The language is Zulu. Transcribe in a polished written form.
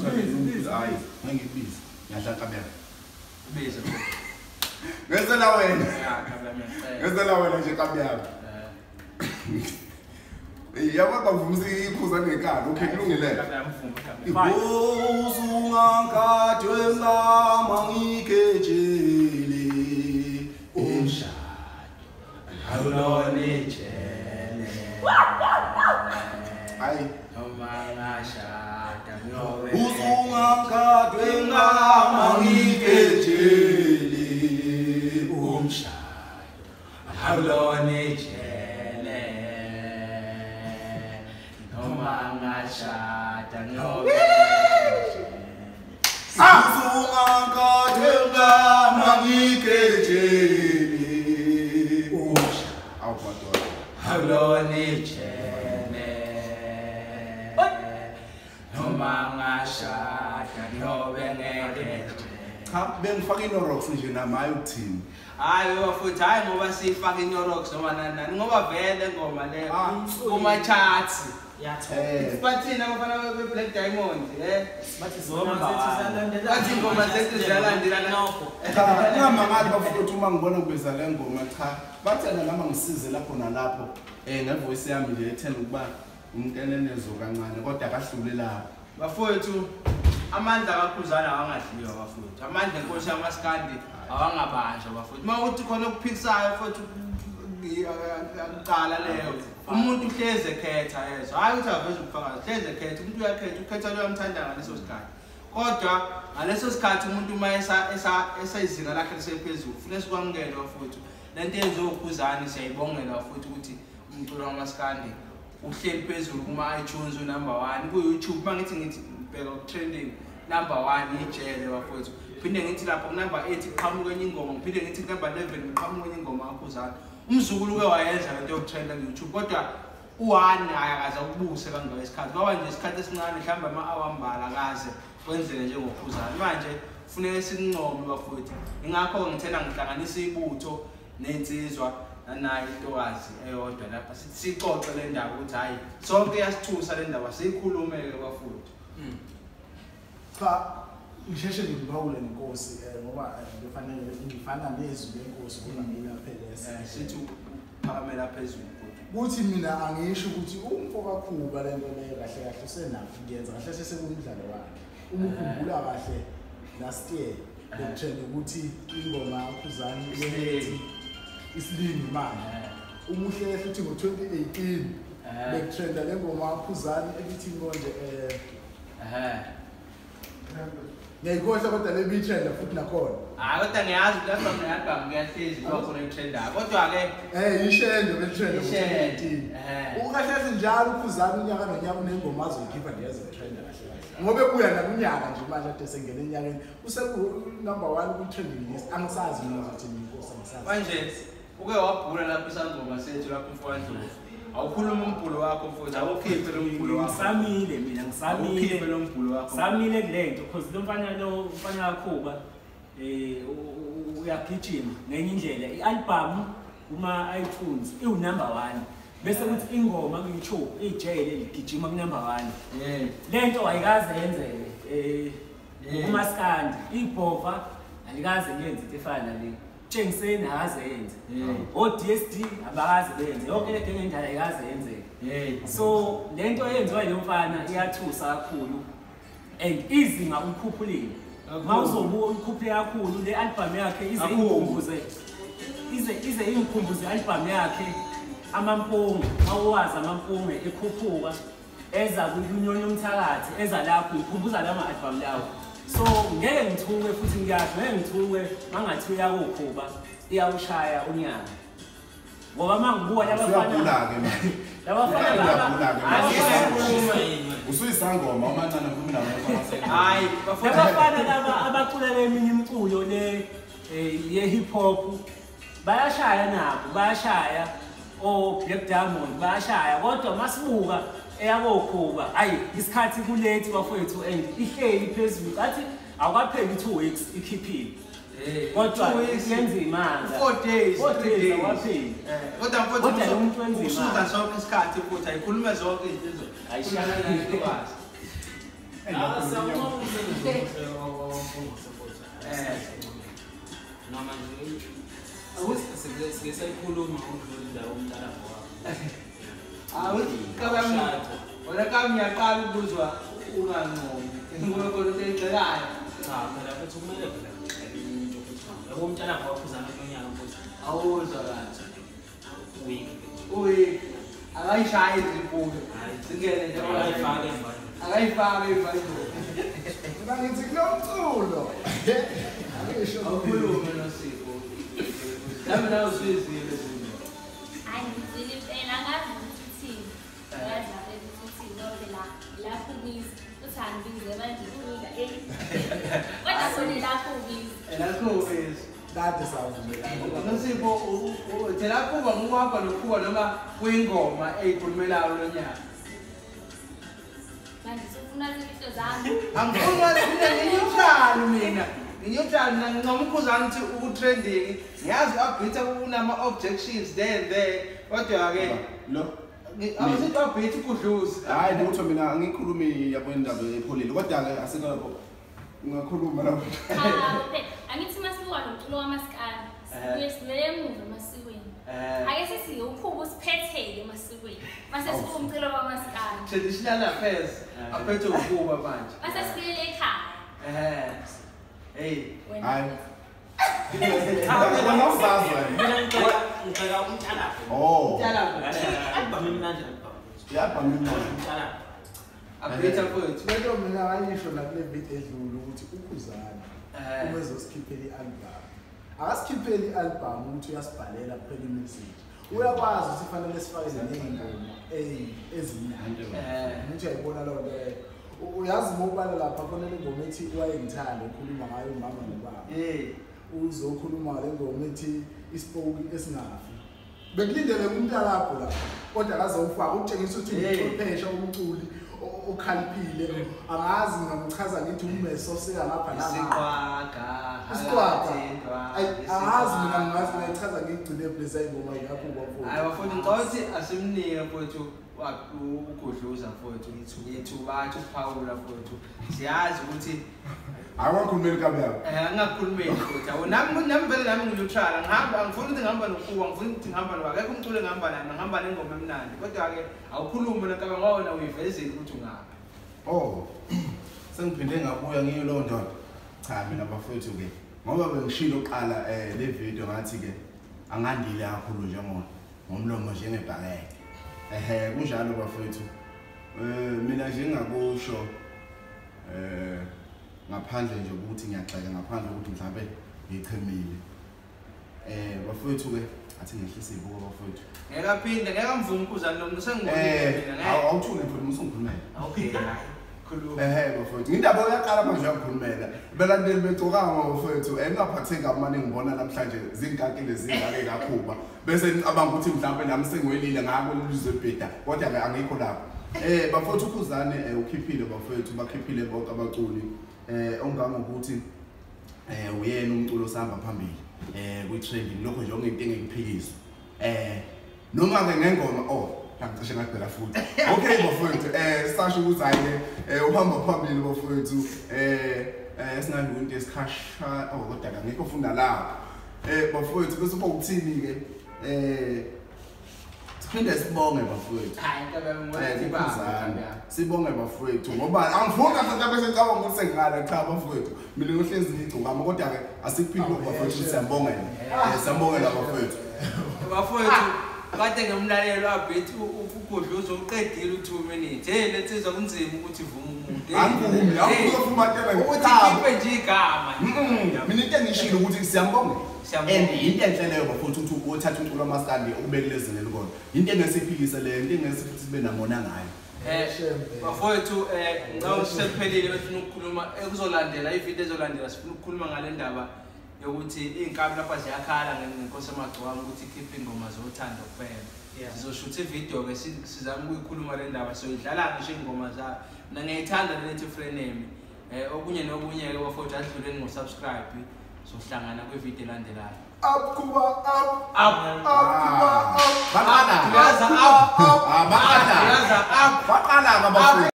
Hayi, ngikubiza. Ngiyadla kabela. Biza. Ngezela wena. Ya kabela ngiyacela. Ngezela wena nje kabela. Eh. Yabo bavumisa ikhuza ngenkani. Okay, kulungile. Kabela mvuma kabela. Ibuzungankadwe ngama ngikejele. Umshado awulona ijele. Hayi. Noma ngashada ngiyobe. Uzungankadwe ngama ngikejele. Umshado awulona ijele. Noma ngashada ngiyobe. Uzungankadwe ngama ngikejele. Umshado Awumadoda. awulona ijele. Noma ngashada ngiyobe ngekejele. Cha, bengifaka iNorox nje nami hayi ukuthini. Hayi bafuthu, hayi ngoba siyifaka iNorox noma nani nani ngoba vele ngoma le Ah. kuma charts. Eh. Bathina abafana be Black Diamond, eh? Bathi zoma zethu ziyalandela. Bathi ingoma zethu ziyalandelana. Nokho. Cha, ngingamangali bafowethu uma ngibona kubiza le ngoma cha. Bathena nami ngisize lapho nalapho. Ngevoice yami nje ethena ukuba umnkenenezo kancane kodwa akahlule lapho. Bafowethu, amandla kaKhuzana awangadliwa bafowethu. Amandla enkosi yamaskandi awangabanjwa bafowethu. Uma uthi khona okuphikisayo futhi akuqala leyo. Umuntu uhleze ekhetha yezwa. Hayi ukuthi aveze ubufakazi, uhleze ekhetha. Umuntu uyakhetha, ukhetha loyo amthanda ngaleso sikhathi. Kodwa ngaleso sikhathi umuntu uma esa izinga lakhe lisephezulu, kufuneka sikwamukele bafowethu. Lento eyenziwe uKhuzani siyayibongela futhi ukuthi umculo wamaskandi uhleli phezulu kuma iTunes number 1 ku YouTube. Mangithi ngibheka ku trending number 1 ijele bafowethu, phinde ngithi lapho ku number 8 iqhamuka enye ingoma, ngiphinde ngithi ku number 11 iqhamuka enye ingoma kaKhuzani. Umzukulu ke wayenza lento yokutrenda ku YouTube, kodwa u1 akakaze ukubuse kangaka isikhathi, kwaba nje isikhathi esincane mhlawumbe ama-hour ambala akaze kwenzeke njengoKhuzani. Manje kufuneka sikuncome bafowethu, ingakho ngithena ngihlanganisa ibutho nensizwa nanayo intokazi eyodwa lapha sithi sixoxe le ndaba ukuthi hhayi sonke iyasithusa le ndaba, siyikhulume-ke bafowethu. Cha, ngisheshe ngiphawule nenkosi ngoba ngifanele ngifana nezwi lenkosi ngoba ngiyaphelesa. Sithi uphakamela phezulu kodwa. Kuthi mina angisho ukuthi umfo kaKhuba lento leyo kahle kahle usenakho kuyenza kahle sesekumdlalo wakhe. Uma ukhumbula kahle last year bekutrend ukuthi ingoma kaKhuzani lethi isilingi manje. Uma uhlehla uthi ngo-2018 bekutrenda le ngoma kaKhuzani ebithi konje ngiyayikhohlwa kodwa le bitrenda futhi nakhona. Hhayi kodwa ngiyazi ukuthi lapha ne-album kuyahlezi kuba khona i-trendayo kodwa-ke. Ishende belitrenda Ishende, ngo-2018. eh. Ukahle njalo uKhuzani unyaka nonyaka unengoma azoyikhipha nje ezotrenda kahle kahle. Ngoba ebuya nakunyaka nje manje ade sengena enyakeni useku number 1 ku-trending list. Angisazi mina ngizothi inkosi angisazi. Manje uke wabhula lapho isangoma sethu lapho umfowandlovu, awukhuluma umbhulo wakho mfowethu, awukhiphe lo mbhulo wakho. Ngisamile mina, ngisamile. Awukhiphe lo mbhulo wakho. Samile kule nto because lo mfana lo umfana kaKhuba uyagijima ngenye indlela. I-album kuma iTunes iwu number 1. Bese kuthi ingoma ku YouTube ijele ligijima ku number 1. Lento ayikaze yenzeke kumaskandi. Ibhova alikaze liyenze into efana nale. Tshengiseni akaze yenze. O DSD abakaze benze. Yonke le genge endala ayikaze yenzeke. So lento eyenziwa yilo mfana iyathusa kakhulu and izinga ulikhuphulile. Kakhulu. Mawuzobuka ulikhuphule kakhulu le album yakhe ize Kakhulu. ingikhumbuze ize ingikhumbuze album yakhe Amampunge. Mawuwazi Amampunge ekhuphuka eza kwinyoni yomthakathi eza lapho ikhumbuza lama album lawo. So ngeke ngithuke futhi ngiyasho ngeke ngithuke mangathi uyakukhuba iyawushaya unyaka. Ngoba mangibuka labafana Usuyagula-ke manje. labafana Uyagula-ke manje. laba Usuyisangoma umancane ngikhuluma nawe. Hhayi bafowethu. Labafana laba abacula leminye imiculo le ye hip hop bayashaya nabo, bayashaya o Black Diamond bayashaya, kodwa masibuka eyakoKhuba ayi isikhathi kulethi bafowethu and ihleli phezulu athi awukapheli 2 weeks ikhiphile kodwa 2 weeks, yenza imanga. 4 days, 4 3 days days. awapheli. Kodwa Kodwa mfowethu lo muntu wenza usuza imali. sonke isikhathi futhi ayikhulume zonke izinto. Ayishaya. Ayishaya. Noma nje sike sayikhuluma ngokudlula indawo umntalapho wakho. Awuthi kabami wena kami ngiyaqala ukuzwa ungancomi. Ngoba khona into eyigxekayo. Cha phela futhi kumele phela into futhi. Yabo umntalapho wakho uzana kunyaka mfowethu. Awuzwa kahle. Week. Week. Akayishayi izibuko. Singene nje akayifake. Akayifake ibhayibheli. Mina ngithi kunomculo. Angisho awukhulume noSipho. Nami nawe usizile izinto. Hayi ngizile impela angazi ukuthi uthini. Ngazi lapha ukuthi uthini ngoba phela lapho ubiza uthi angibize manje unika eh. Kodwa sona lapho ubiza. Lapho ubiza. Kade savumelana. NoSipho uthela kuba nguhamba nokhuba noma kuyingoma eyikhulumelayo lonyaka. Manje usufuna izinto zami. Angifuni mina ngineutral mina. Ngineutral mina ngincoma uKhuzani ukuthi uku-trending. Ngiyazi u-Abhitha unama objections there and there. Kodwa ke lo awusithi u-Abhitha ukudluza. Hayi lutho mina angikhulumi yabo indaba epholile kodwa ke asikho ungakhuluma lapho. Cha angithi masibuka nomculo wamaskandi. Sibuye sivele emuva emasikweni. Ake sithi ukhuba usiphetheke emasikweni. Mase sibuka umculo wamaskandi. Traditional affairs aphethe ukuba manje. Mase sibuyele ekhaya. Hey. Hayi. Wena uzazi wena. Mina ngicela umntalapho. Oh. Umntalapho. Album imnandi album. Yabhama imnandi. Umntalapho. Abhitha mfowethu. Lento mina ngayisho nakule video edlule ukuthi uKhuzani uma ezosikhiphela i-album. Akasikhipheli i-album ukuthi uyasibhalela kuphela i-message. Uyakwazi ukuthi fanele sifake nezingoma ezimnandi. Ukuthi uyayibona leyo nto leyo. Uyazi uma ubala lapha khona le ngoma ethi wayengithanda ukhuluma ngayo umama nobaba. Uzokhuluma ngale ngoma ethi isipoki esingafi. Bekulindele umntalapho lapha kodwa akazowufaka ukutshengisa ukuthi uchwepheshe umculi okhaliphile. Angazi ngingamchaza ngithi umeso seka ngapha nangapha. Isiqwaga. Isiqwaga. Angazi mina ngingazi ngichaza ngigcine place ingoma yakho bafowethu. Hayi bafowethu ngicela ukuthi asimnike mfowethu ukudluza mfowethu ithuba athi ukuphawula mfowethu. Siyazi ukuthi awukhulumeli kabi yakho. Angakhulumeli mfowethu. Awu nami vele nami ngineutral. Ngihamba angifuni ukuthi ngihamba nokuwa, ngifuna ukuthi ngihamba noba. Akekho umculo engihamba naye, ngihamba nengoma emnandi. Kodwa ke awukhulume nakaba ngoba uyivezile ukuthi ungaphi. Oh. Sengiphinde ngabuya ngiyo leyo ndoda. Cha mina bafowethu ke ngoba bengishilo oqala le video ngathi ke angandile kakhulu njengoba ngomlomo njengebhakede. Kunjalo bafowethu. Mina nje ngakusho ngaphandle nje ukuthi ngiyagxeka ngaphandle ukuthi mhlambe ngichemile. Bafowethu ke athi ngehlise ibuko bafowethu. Ngeke aphinde ngeke amvume uKhuzani lo muntu sengibonile mina ngeke. Awuthule mfowethu usungikhulumela. Okay. Bafowethu indaba uyaqala manje uyakhulumela. Belandeli becokanga bafowethu engaphatheki amane ngibona namhlanje zinkakile zingake kakhulu. Bese ngicabanga ukuthi mhlawumbe nami sengiwelile ngako lizobheda kodwa ke angikho lapho. Bafowethu uKhuzani ukhiphile bafowethu bakhiphile bonke abaculi ongangokuthi uyena umculo osahamba phambili kwi-trending lokho nje okungento engikuphikiswa. Noma ke ngengoma ngicishe ngagcela futhi. Okay bafowethu sasho ukuthi hayi uhamba phambili bafowethu singathi into esikhasha kodwa angikho funda lapho. Bafowethu bese kuba ukuthini ke siphinde sibonge bafowethu. Hayi inkabi sibonge bafowethu ngoba angifuni kahle mhlawumbe sengicabanga ukuthi sengingala cha bafowethu. Mina ngihlezi ngigcokama kodwa ke asikuphinde lokho bafowethu siyambongela. Siyambongela bafowethu. Bafowethu kade ngimlalelo Abhitha ukudluza uqedile u2 minutes. Hey lensizwa kunzima ukuthi ivume umuntu. Angivumi, awuzofuma ukuthi ikhiphe nje igama. Mina into engishilo ukuthi siyambongela. And into enhle leyo bafowethu ukuthi uthatha umculo wamaskandi ubeke lezingeni elikona. Into engesiphikise leyo, into engesifuthi sibe namona ngayo. Bafowethu ngicela sekuphelile befuna ukukhuluma ekuzolandela ivideo ezolandela sifuna ukukhuluma ngale ndaba yokuthi iy'nkabi lapha ziyakhala ngenkosi amagcwama ukuthi ikhiphe iy'ngoma zothando kuphela. Sizoshutha ividiyo-ke sizame ukuyikhuluma le ndaba soyidlala ngisho iy'ngoma zayo. Mina ngiyayithanda le ethi Frenemy. Okunye nokunye-ke bafowethu adluleni ngo-subscribe sohlangana kwividiyo elandelayo. Up Kuba up up up Kuba up. Baqala. Up. Baqala. Up. Baqala bafowethu.